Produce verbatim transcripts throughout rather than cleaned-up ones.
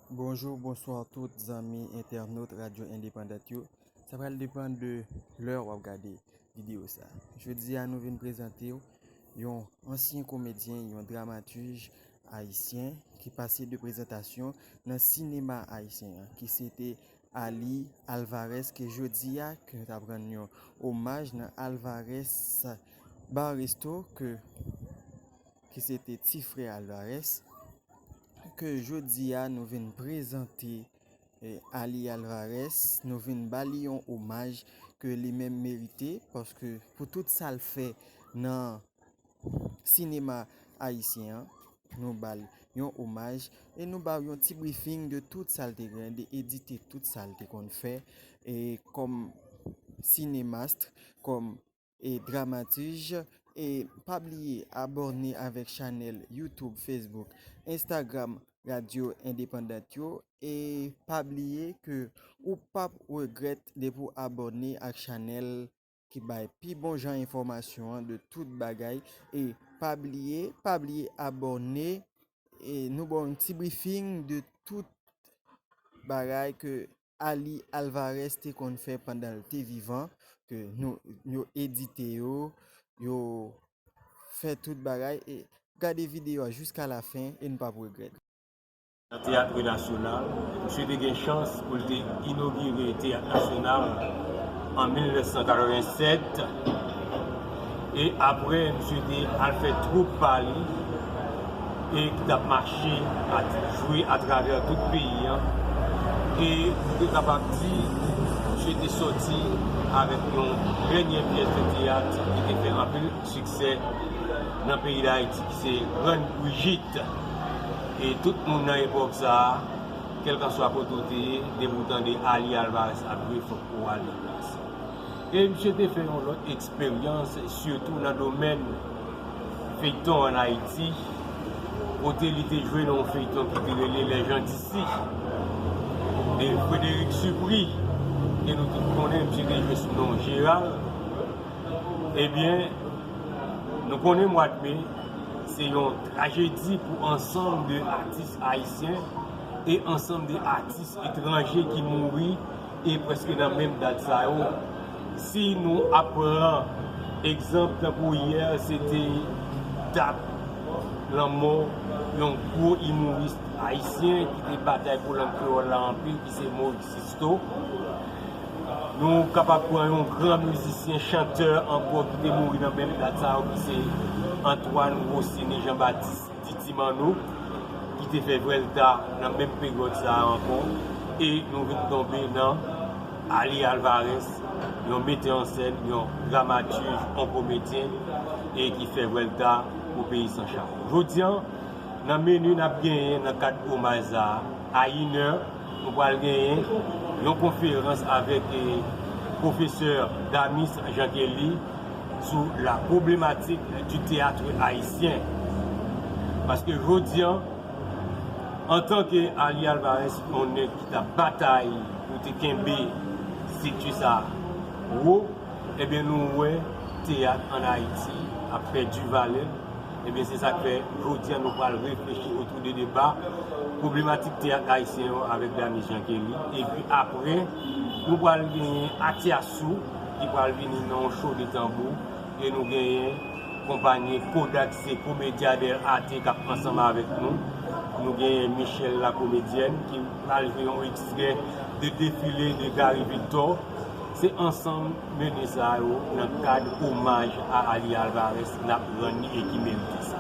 Bonjou, bonswa tout zanmi entènot Radyo Endepandant yo. Sa pral depann de lè w ap gade videyo sa. Jodi a nou vin prezante w yon ansyen komedyen, yon dramatij ayisyen ki pase de prezantasyon nan sinema ayisyen an, ki se te Ali Alvarez, ke jodi a ke nou t ap rann yon omaj nan Alvarez Bar Resto, ke, ki se te ti frè Alvarez, ke jodi a nou vin prezante eh, Ali Alvarez, nou vin ba li yon omaj ke li menm merite, paske pou tout sa l fè nan sinema ayisyen an, nou ba l yon omaj e nou ba w yon ti briefing de tout sa l te gen, de edite tout sa l te konn fè, e kòm sinemast, kòm e dramatij. E pa bliye abòne avèk chanèl YouTube, Facebook, Instagram Radyo Endepandant yo. E pa bliye ke ou p ap regrèt depi w abòne ak chanèl ki bay pi bon jan enfòmasyon an de tout bagay. E pa bliye, pa bliye abòne. E nou ba w yon ti briefing de tout bagay ke Ali Alvarez te konn fè pandan l te vivan, ke nou, yo edite yo, yo fè tout bagay. E gade videyo a jiska lafen e n p ap regrèt. Nan Teyat Nasyonal, misye te gen chans pou l te inogire Teyat Nasyonal an mil nèf san katrevennsèt. E apre, misye te al fè twoup pa li e ki t ap mache, ap jwe atravè tout peyi an. E nou te kapab di, misye te sòti avèk yon dènye pyès de teyat ki te fè anpil siksè nan peyi Dayiti, ki se Grann Brijit. E tout moun nan epòk sa a, kèlkanswa kote w te ye, depi w tande Ali Alvarez ap jwe, fòk ou al nan plas. E misye te fè yon lòt eksperyans, sitou nan domèn feyton ann Ayiti, kote li te jwe nan yon feyton ki te rele Les Gens d'ici, de Frédéric Supri, ke nou tout konnen, misye te jwe sou non Jeral. Ebyen, nou konnen mwa d me, se yon trajedi pou ansanm de atis ayisyen e ansanm de atis etranje ki mouri e prèske nan menm dat sa yo. Si nou ap pran egzanp, tankou yè, se te dat lanmò yon gwo imoris ayisyen ki te batay pou lang kreyòl la anpil, ki se Maurice Sisto. Nou kapab pran yon gran mizisyen, chantè ankò ki te mouri nan menm dat sa yo, ki se Antoine Rossini Jean Baptiste Titi Mano, ki te fè Vwèlta nan menm peryòd sa a ankò. E nou vin tonbe nan Ali Alvarez, yon metè an sèn, yon dramatij, yon komedyen, e ki fè Vwèlta pou peyi San Chapo. Jodi a, nan meni n ap genyen nan kad omaj sa a, a inè, nou pral genyen yon konferans avèk, eh, pwofesè Damis Jean Kelly sou la problématique du théâtre haïtien. Paske jodi a, antanke Ali Alvarez, yon nèg ki t ap batay pou te kenbe estrikti sa a wo, ebyen, nou wè teyat ann Ayiti ap pèdi valè l. Ebyen, se sa k fè, jodi a, nou pral reflechi otou de deba pwoblematik teyat ayisyen yo avèk Damis Jean Kelly. Epi apre, nou pral genyen Atiasou ki pral vini nan yon cho de tanbou. E nou genyen konpayi Kodak, se Comedia del Arte k ap ansanm avèk nou. Nou genyen Michelle la comédienne ki pral jwe yon ekstrè de defile de Gary Victor. Se ansanm meni sa yo nan kad omaj a Ali Alvarez n ap rann li e ki merite sa.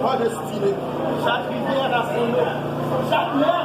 Klandestine. Chak rivyè rasanble. Chak lè